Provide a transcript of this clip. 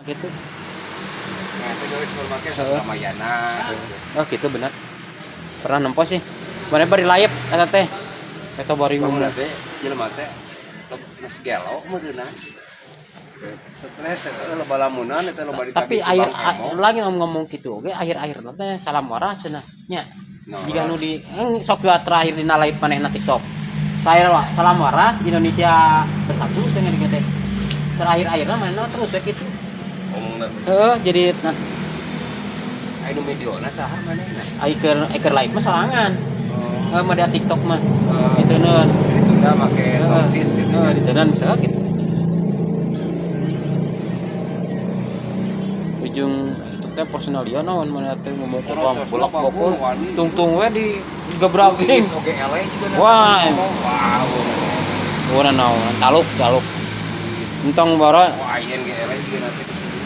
Gitu. Nah, itu gawe supermarket Heeh. Ramayana. Oh, gitu benar. Pernah nempo sih. Mana bari live eta teh. Eta bari Kamu ngomong. Teh jelema teh geus gelo meureunna. Stres teh loba lamunan eta loba Tapi ditagih akhir ku Bang Emo. Lagi ngomong gitu oke, akhir-akhir teh salam waras cenah nya. No. Jika nu di sok dua terakhir dina live manehna TikTok. Saya salam waras, Indonesia bersatu cenah dieu teh. Terakhir-akhirna manehna terus we gitu. Ngomongna teh. Heeh, jadi nah, Aya nu videona saha manehna? Ai keur live mah sorangan. Oh. Heuh, mah TikTok mah. Oh. Diteunkeun. Ditunda make tongsis gitu Heeh, ya. Diteunkeun bisa gitu. Ujung itu teh personalia naon mana teh ngomong ke Terus, terus, bolak loba bokol wani. Tungtung we di gebraking. Geus oge eleh juga na. Wah. Wow. Wah, naon taluk taluk. Entong bara. Wah, ayeun ge eleh juga nanti ke sini.